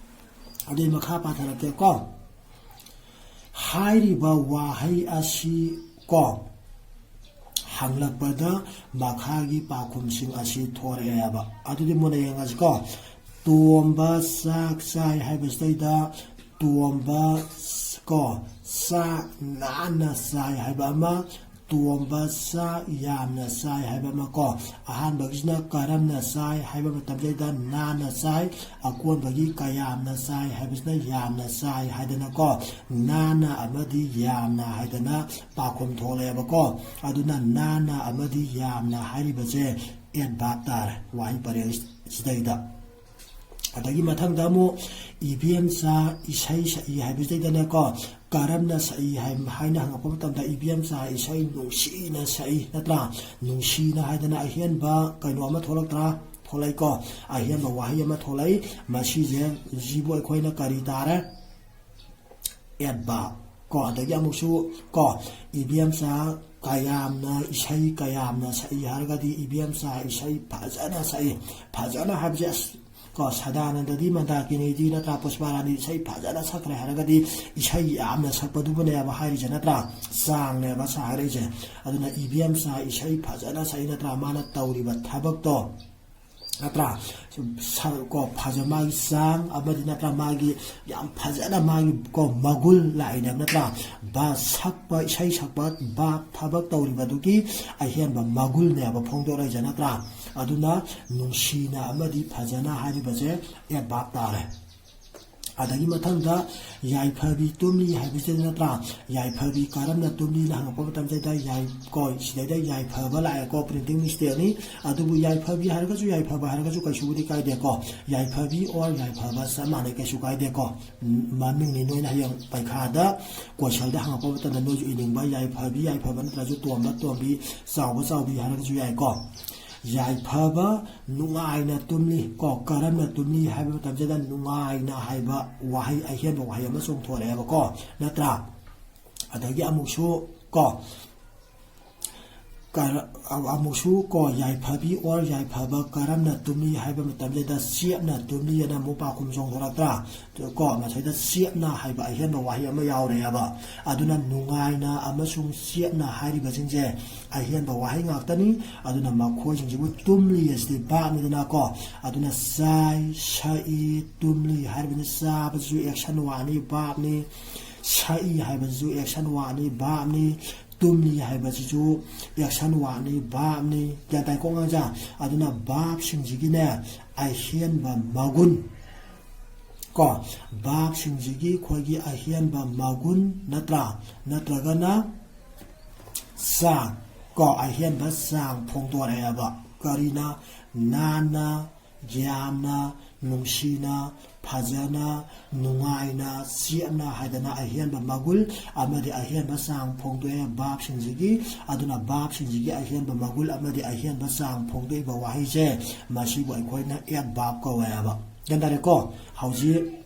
ꯑꯗꯨꯏ ꯃꯈꯥ ꯄꯥꯊꯔꯛꯀꯦꯀꯣ꯫ ꯍꯥꯏꯔꯤꯕ ꯋꯥꯍꯩ ꯑꯁꯤ ꯀꯣ ꯍꯪꯂꯛꯄꯗ ꯃꯈꯥꯒꯤ ꯄꯥꯎꯈꯨꯝꯁꯤꯡ ꯑꯁꯤ ꯊꯣꯔꯛꯑꯦꯕ꯫ ꯑꯗꯨꯗꯤ ꯃꯨꯟꯅ ꯌꯦꯡꯉꯁꯤꯀꯣ꯫ "ꯇꯣꯝꯕ ꯆꯥꯛ ꯆꯥꯏ" ꯍꯥꯏꯕꯁꯤꯗꯩꯗ "ꯇꯣꯝꯕ" ꯀꯣ "ꯆꯥꯛ ꯅꯥꯟꯅ ꯆꯥꯏ" ꯍꯥꯏꯕ ꯑꯃ, "ꯇꯣꯝꯕ ꯆꯥꯛ ꯌꯥꯝꯅ ꯆꯥꯏ" ꯍꯥꯏꯕ ꯑꯃ ꯀꯣ꯫ ꯑꯍꯥꯟꯕꯒꯤꯁꯤꯅ "ꯀꯔꯝꯅ ꯆꯥꯏ" ꯍꯥꯏꯕ ꯃꯇꯝꯗꯩꯗ "ꯅꯥꯟꯅ ꯆꯥꯏ"꯫ ꯑꯀꯣꯟꯕꯒꯤ "ꯀꯌꯥꯝꯅ ꯆꯥꯏ" ꯍꯥꯏꯕꯁꯤꯅ "ꯌꯥꯝꯅ ꯆꯥꯏ" ꯍꯥꯏꯗꯅꯀꯣ, "ꯅꯥꯟꯅ" ꯑꯃꯗꯤ "ꯌꯥꯝꯅ" ꯍꯥꯏꯗꯅ ꯄꯥꯎꯈꯨꯝ ꯊꯣꯛꯂꯛꯑꯦꯕꯀꯣ꯫ ꯑꯗꯨꯅ "ꯅꯥꯟꯅ" ꯑꯃꯗꯤ "ꯌꯥꯝꯅ" ꯍꯥꯏꯔꯤꯕꯁꯦ adverb ꯇꯥꯔꯦ ꯋꯥꯍꯩ ꯄꯔꯦꯡ ꯁꯤꯗꯩꯗ꯫ ꯑꯗꯒꯤ ꯃꯊꯪꯗ ꯑꯃꯨꯛ "ꯏꯕꯦꯝꯆꯥ ꯏꯁꯩ ꯁꯛꯏ" ꯍꯥꯏꯕꯁꯤꯗꯩꯗꯅꯦꯀꯣ, "ꯀꯔꯝꯅ ꯁꯛꯏ" ꯍꯥꯏ-, ꯍꯥꯏꯅ ꯍꯪꯉꯛꯄ ꯃꯇꯝꯗ "ꯏꯕꯦꯝꯆꯥ ꯏꯁꯩ ꯅꯨꯡꯁꯤꯅ ꯁꯛꯏ", ꯅꯠꯇ꯭ꯔꯥ? "ꯅꯨꯡꯁꯤꯅ" ꯍꯥꯏꯗꯅ ꯑꯍꯦꯟꯕ ꯀꯩꯅꯣ ꯑꯃ ꯊꯣꯛꯂꯛꯇ꯭ꯔꯥ? ꯊꯣꯛꯂꯛꯏꯀꯣ꯫ ꯑꯍꯦꯟꯕ ꯋꯥꯍꯩ ꯑꯃ ꯊꯣꯛꯂꯛꯏ꯫ ꯃꯁꯤꯁꯦ, ꯁꯤꯕꯨ ꯑꯩꯈꯣꯏꯅ ꯀꯔꯤ ꯇꯥꯔꯦ? Adverb꯫ ꯀꯣ, ꯑꯗꯒꯤ ꯑꯃꯨꯛꯁꯨ, ꯀꯣ, ꯏꯕꯦꯝꯆꯥ ꯀꯌꯥꯝꯅ ꯏꯁꯩ ꯀꯌꯥꯝꯅ ꯁꯛꯏ ꯍꯥꯏꯔꯒꯗꯤ, ꯏꯕꯦꯝꯆꯥ ꯏꯁꯩ ꯐꯖꯅ ꯁꯛꯏ꯫ ꯐꯖꯅ ꯍꯥꯏꯕꯁꯦ, ꯑꯁ, ꯀꯣ, ꯁꯗꯥꯅꯟꯗꯗꯤ, ꯃꯟꯗꯥꯀꯤꯅꯤꯗꯤ ꯅꯠꯇ꯭ꯔꯥ, ꯄꯨꯁꯄꯥꯔꯥꯅꯤ ꯏꯁꯩ ꯐꯖꯅ ꯁꯛꯈ꯭ꯔꯦ ꯍꯥꯏꯔꯒꯗꯤ, ꯏꯁꯩ ꯌꯥꯝꯅ ꯁꯛꯄꯗꯨꯕꯨꯅꯦꯕ ꯍꯥꯏꯔꯤꯁꯦ, ꯅꯠꯇ꯭ꯔꯥ? ꯆꯥꯡꯅꯦꯕ ꯁꯥ ꯍꯥꯏꯔꯛꯏꯁꯦ꯫ ꯑꯗꯨꯅ ꯏꯕꯦꯝꯆꯥ ꯏꯁꯩ ꯐꯖꯅ ꯁꯛꯏ, ꯅꯠꯇ꯭ꯔꯥ? ꯃꯥꯅ ꯇꯧꯔꯤꯕ ꯊꯕꯛꯇꯣ, ꯅꯠꯇ꯭ꯔꯥ? ꯁꯨꯝ ꯁ-, ꯀꯣ, ꯐꯖ-, ꯃꯥꯒꯤ ꯆꯥꯡ ꯑꯃꯗꯤ, ꯅꯠꯇ꯭ꯔꯥ, ꯃꯥꯒꯤ ꯌꯥꯝ ꯐꯖꯅ ꯃꯥꯒꯤ, ꯀꯣ, ꯃꯒꯨꯟ ꯂꯥꯛꯏꯅꯦꯕ, ꯅꯠꯇ꯭ꯔꯥ? ꯕꯥ ꯁꯛꯄ, ꯏꯁꯩ ꯁꯛꯄ, ꯕꯥ ꯊꯕꯛ ꯇꯧꯔꯤꯕꯗꯨꯒꯤ ꯑꯍꯦꯟꯕ ꯃꯒꯨꯟꯅꯦꯕ ꯐꯣꯡꯗꯣꯔꯛꯏꯁꯦ, ꯅꯠꯇ꯭ꯔꯥ? ꯑꯗꯨꯅ ꯅꯨꯡꯁꯤꯅ ꯑꯃꯗꯤ ꯐꯖꯅ ꯍꯥꯏꯔꯤꯕꯁꯦ adverb ꯇꯥꯔꯦ꯫ ꯑꯗꯒꯤ ꯃꯊꯪꯗ ꯌꯥꯏꯐꯕꯤ ꯇꯨꯝꯂꯤ ꯍꯥꯏꯕꯁꯤꯗ, ꯅꯠꯇ꯭ꯔꯥ? ꯌꯥꯏꯐꯕꯤ ꯀꯔꯝꯅ ꯇꯨꯝꯂꯤꯅ ꯍꯪꯉꯛꯄ ꯃꯇꯝꯁꯤꯗ, ꯌꯥꯏ-, ꯀꯣ, ꯁꯤꯗꯩꯗ ꯌꯥꯏꯐꯕ ꯂꯥꯛꯑꯦꯀꯣ, printing mistakeꯅꯤ꯫ ꯑꯗꯨꯕꯨ ꯌꯥꯏꯐꯕꯤ ꯍꯥꯏꯔꯒꯁꯨ, ꯌꯥꯏꯐꯕ ꯍꯥꯏꯔꯒꯁꯨ ꯀꯩꯁꯨꯕꯨꯗꯤ ꯀꯥꯏꯗꯦꯀꯣ꯫ ꯌꯥꯏꯐꯕꯤ or ꯌꯥꯏꯐꯕ ꯆꯞ ꯃꯥꯟꯅꯩ, ꯀꯩꯁꯨ ꯀꯥꯏꯗꯦꯀꯣ꯫ ꯎꯝ, ꯃꯃꯤꯡꯅꯤ, ꯅꯣꯏꯅ ꯍꯌꯦꯡ ꯄꯩꯈꯥꯗ questionꯗ ꯍꯪꯉꯛꯄ ꯃꯇꯝꯗ ꯅꯣꯏꯁꯨ ꯏꯅꯤꯡꯕ, ꯌꯥꯏꯐꯕꯤ, ꯌꯥꯏꯐꯕ ꯅꯠꯇ꯭ꯔꯁꯨ ꯇꯣꯝꯕ, ꯇꯣꯝꯕꯤ, ꯆꯥꯎꯕ, ꯆꯥꯎꯕꯤ ꯍꯥꯏꯔꯒꯁꯨ ꯌꯥꯏꯀꯣ꯫ ꯌꯥꯏꯐꯕ ꯅꯨꯡꯉꯥꯏꯅ ꯇꯨꯝꯂꯤ꯫ ꯀꯣ, ꯀꯔꯝꯅ ꯇꯨꯝꯂꯤ ꯍꯥꯏꯕ ꯃꯇꯝꯁꯤꯗ ꯅꯨꯡꯉꯥꯏꯅ ꯍꯥꯏꯕ ꯋꯥꯍꯩ, ꯑꯍꯦꯟꯕ ꯋꯥꯍꯩ ꯑꯃ ꯆꯣꯡꯊꯣꯔꯛꯑꯦꯕꯀꯣ, ꯅꯠꯇ꯭ꯔꯥ? ꯑꯗꯒꯤ ꯑꯃꯨꯛꯁꯨ, ꯀꯣ, ꯀꯔ-, ꯑꯃꯨꯛꯁꯨ, ꯀꯣ, ꯌꯥꯏꯐꯕꯤ or ꯌꯥꯏꯐꯕ ꯀꯔꯝꯅ ꯇꯨꯝꯂꯤ ꯍꯥꯏꯕ ꯃꯇꯝꯁꯤꯗ ꯆꯦꯞꯅ ꯇꯨꯝꯂꯤ ꯑꯅ ꯑꯃꯨꯛ ꯄꯥꯎꯈꯨꯝ ꯆꯣꯡꯊꯣꯔꯛꯇ꯭ꯔꯥ? ꯀꯣ, ꯃꯁꯤꯗ ꯆꯦꯞꯅ ꯍꯥꯏꯕ ꯑꯍꯦꯟꯕ ꯋꯥꯍꯩ ꯑꯃ ꯌꯥꯎꯔꯦꯕ꯫ ꯑꯗꯨꯅ ꯅꯨꯡꯉꯥꯏꯅ ꯑꯃꯁꯨꯡ ꯆꯦꯞꯅ ꯍꯥꯏꯔꯤꯕꯁꯤꯡꯁꯦ ꯑꯍꯦꯟꯕ ꯋꯥꯍꯩ ꯉꯥꯛꯇꯅꯤ꯫ ꯑꯗꯨꯅ ꯃꯈꯣꯏꯁꯤꯡꯁꯤꯕꯨ ꯇꯨꯝꯂꯤ ꯑꯁꯤꯗꯤ verbꯅꯤꯗꯅꯀꯣ꯫ ꯑꯗꯨꯅ ꯆꯥꯏ, ꯁꯛꯏ, ꯇꯨꯝꯂꯤ ꯍꯥꯏꯔꯤꯕꯅꯤ꯫ ꯆꯥꯕꯁꯤꯁꯨ action wordꯅꯤ, verbꯅꯤ꯫ ꯁꯛꯏ ꯍꯥꯏꯕꯁꯤꯁꯨ action wordꯅꯤ, verbꯅꯤ꯫ ꯇꯨꯝꯂꯤ ꯍꯥꯏꯕꯁꯤꯁꯨ action wordꯅꯤ, verbꯅꯤ꯫ ꯒ꯭ꯌꯥꯟ ꯇꯥꯏꯀꯣ, ꯑꯉꯥꯡꯁꯥ? ꯑꯗꯨꯅ verbꯁꯤꯡꯁꯤꯒꯤꯅꯦ ꯑꯍꯦꯟꯕ ꯃꯒꯨꯟ, ꯀꯣ, verbꯁꯤꯡꯁꯤꯒꯤ ꯑꯩꯈꯣꯏꯒꯤ ꯑꯍꯦꯟꯕ ꯃꯒꯨꯟ, ꯅꯠꯇ꯭ꯔꯥ? ꯅꯠꯇ꯭ꯔꯒꯅ ꯆꯥꯡ, ꯀꯣ, ꯑꯍꯦꯟꯕ ꯆꯥꯡ ꯐꯣꯡꯗꯣꯔꯛꯑꯦꯕ꯫ ꯀꯔꯤꯅ? ꯅꯥꯟꯅ, ꯌꯥꯝꯅ, ꯅꯨꯡꯁꯤꯅ, ꯐꯖꯅ, ꯅꯨꯡꯉꯥꯏꯅ, ꯆꯦꯠꯅ ꯍꯥꯏꯗꯅ ꯑꯍꯦꯟꯕ ꯃꯒꯨꯜ ꯑꯃꯗꯤ ꯑꯍꯦꯟꯕ ꯆꯥꯡ ꯐꯣꯡꯗꯣꯛꯑꯦ verb ꯁꯤꯡꯁꯤꯒꯤ꯫ ꯑꯗꯨꯅ verb ꯁꯤꯡꯁꯤꯒꯤ ꯑꯍꯦꯟꯕ ꯃꯒꯨꯜ ꯑꯃꯗꯤ ꯑꯍꯦꯟꯕ ꯆꯥꯡ ꯐꯣꯡꯗꯣꯛꯏꯕ ꯋꯥꯍꯩꯁꯦ, ꯃꯁꯤꯕꯨ ꯑꯩꯈꯣꯏꯅ adverb ꯀꯧꯋꯦ ꯍꯥꯏꯕ꯫ ꯒ꯭ꯌꯥꯟ ꯇꯥꯔꯦꯀꯣ? ꯍꯧꯖꯤꯛ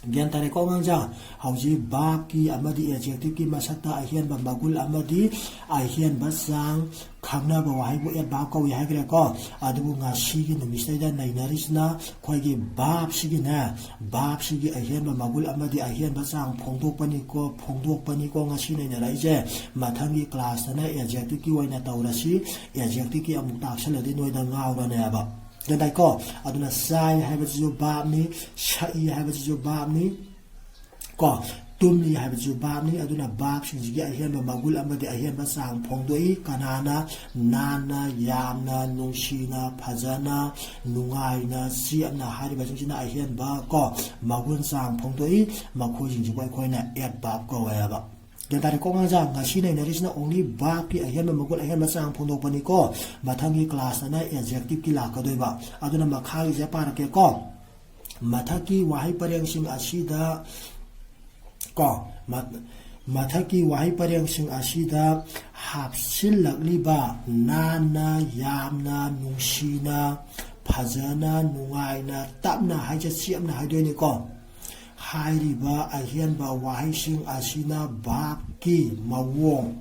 ꯒ꯭ꯌꯥꯟ ꯇꯥꯔꯦꯀꯣ ꯑꯉꯥꯡꯁꯥ? ꯍꯧꯖꯤꯛ verb ꯀꯤ ꯑꯃꯗꯤ adjective ꯀꯤ ꯃꯁꯛꯇ ꯑꯍꯦꯟꯕ ꯃꯒꯨꯜ ꯑꯃꯗꯤ ꯑꯍꯦꯟꯕ ꯆꯥꯡ ꯈꯪꯅꯕ ꯋꯥꯍꯩꯕꯨ adverb ꯀꯧꯏ ꯍꯥꯏꯈ꯭ꯔꯦꯀꯣ꯫ ꯑꯗꯨꯕꯨ ꯉꯁꯤꯒꯤ ꯅꯨꯃꯤꯠꯁꯤꯗꯩꯗ ꯅꯩꯅꯔꯤꯁꯤꯅ ꯑꯩꯈꯣꯏꯒꯤ verb ꯁꯤꯒꯤꯅꯦ, verb ꯁꯤꯒꯤ ꯑꯍꯦꯟꯕ ꯃꯒꯨꯜ ꯑꯃꯗꯤ ꯑꯍꯦꯟꯕ ꯆꯥꯡ ꯐꯣꯡꯗꯣꯛꯄꯅꯤꯀꯣ, ꯐꯣꯡꯗꯣꯛꯄꯅꯤꯀꯣ ꯉꯁꯤ ꯅꯩꯅꯔꯛꯏꯁꯦ꯫ ꯃꯊꯪꯒꯤ class ꯇꯅ adjective ꯀꯤ ꯑꯣꯏꯅ ꯇꯧꯔꯁꯤ꯫ Adjective ꯀꯤ ꯑꯃꯨꯛ ꯇꯥꯛꯁꯜꯂꯗꯤ ꯅꯣꯏꯗ ꯉꯥꯎꯔꯅꯦꯕ꯫ ꯒ꯭ꯌꯥꯟ ꯇꯥꯏꯀꯣ? ꯑꯗꯨꯅ ꯆꯥꯏ ꯍꯥꯏꯕꯁꯤꯁꯨ verb ꯅꯤ, ꯁꯛꯏ ꯍꯥꯏꯕꯁꯤꯁꯨ verb ꯅꯤ꯫ ꯀꯣ, ꯇꯨꯝꯂꯤ ꯍꯥꯏꯕꯁꯤꯁꯨ verb ꯅꯤ꯫ ꯑꯗꯨꯅ verb ꯁꯤꯡꯁꯤꯒꯤ ꯑꯍꯦꯟꯕ ꯃꯒꯨꯜ ꯑꯃꯗꯤ ꯑꯍꯦꯟꯕ ꯆꯥꯡ ꯐꯣꯡꯗꯣꯛꯏ꯫ ꯀꯅꯥꯅ? ꯅꯥꯟꯅ, ꯌꯥꯝꯅ, ꯅꯨꯡꯁꯤꯅ, ꯐꯖꯅ, ꯅꯨꯡꯉꯥꯏꯅ, ꯆꯦꯠꯅ ꯍꯥꯏꯔꯤꯕꯁꯤꯡꯁꯤꯅ ꯑꯍꯦꯟꯕ ꯀꯣ ꯃꯒꯨꯜ ꯆꯥꯡ ꯐꯣꯡꯗꯣꯛꯏ꯫ ꯃꯈꯣꯏꯁꯤꯡꯁꯤꯕꯨ ꯑꯩꯈꯣꯏꯅ adverb ꯀꯧꯋꯦꯕ꯫ ꯒ꯭ꯌꯥꯟ ꯇꯥꯔꯦꯀꯣ ꯑꯉꯥꯡꯁꯥ? ꯉꯁꯤ ꯅꯩꯅꯔꯤꯁꯤꯅ only verb ꯀꯤ ꯑꯍꯦꯟꯕ ꯃꯒꯨꯜ, ꯑꯍꯦꯟꯕ ꯆꯥꯡ ꯐꯣꯡꯗꯣꯛꯄꯅꯤꯀꯣ꯫ ꯃꯊꯪꯒꯤ class ꯇꯅ adjective ꯀꯤ ꯂꯥꯛꯀꯗꯣꯏꯕ꯫ ꯑꯗꯨꯅ ꯃꯈꯥꯒꯤꯁꯦ ꯄꯥꯔꯛꯀꯦꯀꯣ꯫ ꯃꯊꯛꯀꯤ ꯋꯥꯍꯩ ꯄꯔꯦꯡꯁꯤꯡ ꯑꯁꯤꯗ ꯀꯣ, ꯃ-, ꯃꯊꯛꯀꯤ ꯋꯥꯍꯩ ꯄꯔꯦꯡꯁꯤꯡ ꯑꯁꯤꯗ ꯍꯥꯞꯆꯤꯜꯂꯛꯂꯤꯕ ꯅꯥꯟꯅ, ꯌꯥꯝꯅ, ꯅꯨꯡꯁꯤꯅ, ꯐꯖꯅ, ꯅꯨꯡꯉꯥꯏꯅ, ꯇꯞꯅ ꯍꯥꯏꯁꯦ ꯆꯦꯞꯅ ꯍꯥꯏꯗꯣꯏꯅꯤꯀꯣ꯫ ꯍꯥꯏꯔꯤꯕ ꯑꯍꯦꯟꯕ ꯋꯥꯍꯩꯁꯤꯡ ꯑꯁꯤꯅ verb ꯀꯤ ꯃꯑꯣꯡ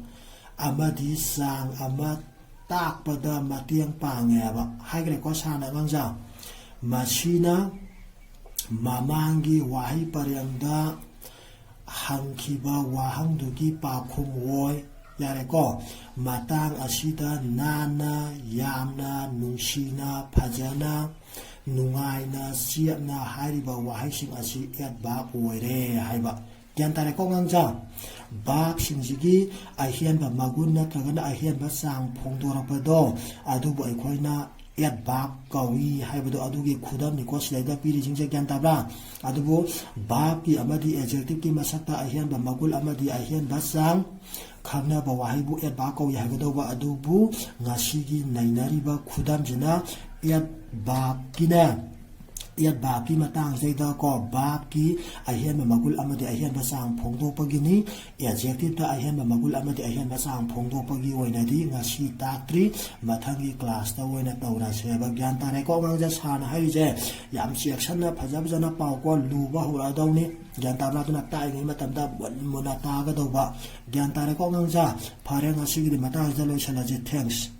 ꯑꯃꯗꯤ ꯆꯥꯡ ꯑꯃ ꯇꯥꯛꯄꯗ ꯃꯇꯦꯡ ꯄꯥꯡꯉꯦꯕ꯫ ꯍꯥꯏꯈ꯭ꯔꯦꯀꯣ ꯁꯥꯔꯅ ꯑꯉꯥꯡꯁꯥ? ꯃꯁꯤꯅ ꯃꯃꯥꯡꯒꯤ ꯋꯥꯍꯩ ꯄꯔꯦꯡꯗ ꯍꯪꯈꯤꯕ ꯋꯥꯍꯪꯗꯨꯒꯤ ꯄꯥꯎꯈꯨꯝ ꯑꯣꯏ꯫ ꯌꯥꯔꯦꯀꯣ? ꯃꯇꯥꯡ ꯑꯁꯤꯗ ꯅꯥꯟꯅ, ꯌꯥꯝꯅ, ꯅꯨꯡꯁꯤꯅ, ꯐꯖꯅ, ꯅꯨꯡꯉꯥꯏꯅ, ꯆꯦꯠꯅ ꯍꯥꯏꯔꯤꯕ ꯋꯥꯍꯩꯁꯤꯡ ꯑꯁꯤ adverb ꯑꯣꯏꯔꯦ ꯍꯥꯏꯕ꯫ ꯒ꯭ꯌꯥꯟ ꯇꯥꯔꯦꯀꯣ ꯑꯉꯥꯡꯁꯥ? Verb ꯁꯤꯡꯁꯤꯒꯤ ꯑꯍꯦꯟꯕ ꯃꯒꯨꯟ ꯅꯠꯇ꯭ꯔꯒꯅ ꯑꯍꯦꯟꯕ ꯆꯥꯡ ꯐꯣꯡꯗꯣꯔꯛꯄꯗꯣ, ꯑꯗꯨꯕꯨ ꯑꯩꯈꯣꯏꯅ adverb ꯀꯧꯏ ꯍꯥꯏꯕꯗꯣ ꯑꯗꯨꯒꯤ ꯈꯨꯗꯝꯅꯤꯀꯣ ꯁꯤꯗꯩꯗ ꯄꯤꯔꯤꯁꯤꯡꯁꯦ, ꯒ꯭ꯌꯥꯟ ꯇꯥꯕ꯭ꯔꯥ? ꯑꯗꯨꯕꯨ verb ꯀꯤ ꯑꯃꯗꯤ adjective ꯀꯤ ꯃꯁꯛꯇ ꯑꯍꯦꯟꯕ ꯃꯒꯨꯜ ꯑꯃꯗꯤ ꯑꯍꯦꯟꯕ ꯆꯥꯡ ꯈꯪꯅꯕ ꯋꯥꯍꯩꯕꯨ adverb ꯀꯧꯏ ꯍꯥꯏꯒꯗꯧꯕ ꯑꯗꯨꯕꯨ ꯉꯁꯤꯒꯤ ꯅꯩꯅꯔꯤꯕ ꯈꯨꯗꯝꯁꯤꯅ ꯑꯦꯠ ꯚꯥꯔꯕꯀꯤꯅꯦ, ꯑꯦꯠ ꯚꯥꯔꯕꯀꯤ ꯃꯇꯥꯡꯁꯤꯗꯩꯗꯀꯣ, ꯚꯥꯔꯕꯀꯤ ꯑꯍꯦꯟꯕ ꯃꯒꯨꯟ ꯑꯃꯗꯤ ꯑꯍꯦꯟꯕ ꯆꯥꯡ ꯐꯣꯡꯗꯣꯛꯄꯒꯤꯅꯤ꯫ ꯑꯦꯗꯖꯦꯛꯇꯤꯚꯇ ꯑꯍꯦꯟꯕ ꯃꯒꯨꯟ ꯑꯃꯗꯤ ꯑꯍꯦꯟꯕ ꯆꯥꯡ ꯐꯣꯡꯗꯣꯛꯄꯒꯤ ꯑꯣꯏꯅꯗꯤ ꯉꯁꯤ ꯇꯥꯛꯇ꯭ꯔꯤ, ꯃꯊꯪꯒꯤ ꯀ꯭ꯂꯥꯁꯇ ꯑꯣꯏꯅ ꯇꯧꯔꯁꯦꯕ꯫ ꯒ꯭ꯌꯥꯟ ꯇꯥꯔꯦꯀꯣ ꯑꯉꯥꯡꯁꯦ? ꯁꯥꯔꯅ ꯍꯥꯏꯔꯤꯁꯦ ꯌꯥꯝ ꯆꯦꯛꯁꯟꯅ ꯐꯖ ꯐꯖꯅ ꯄꯥꯎꯀꯣ, ꯂꯨꯕ ꯍꯧꯔꯛꯑꯗꯧꯅꯤ꯫ ꯒ꯭ꯌꯥꯟ ꯇꯥꯕ꯭ꯔꯥ? ꯑꯗꯨꯅ ꯇꯥꯛꯏꯉꯩ ꯃꯇꯝꯗ ꯃꯨꯟ ꯃꯨꯟꯅ ꯇꯥꯒꯗꯧꯕ꯫ ꯒ꯭ꯌꯥꯟ ꯇꯥꯔꯦꯀꯣ ꯑꯉꯥꯡꯁꯦ? ꯐꯔꯦ, ꯉꯁꯤꯒꯤꯗꯤ ꯃꯇꯥꯡꯁꯤꯗ ꯂꯣꯏꯁꯤꯜꯂꯁꯤ꯫ Thanks꯫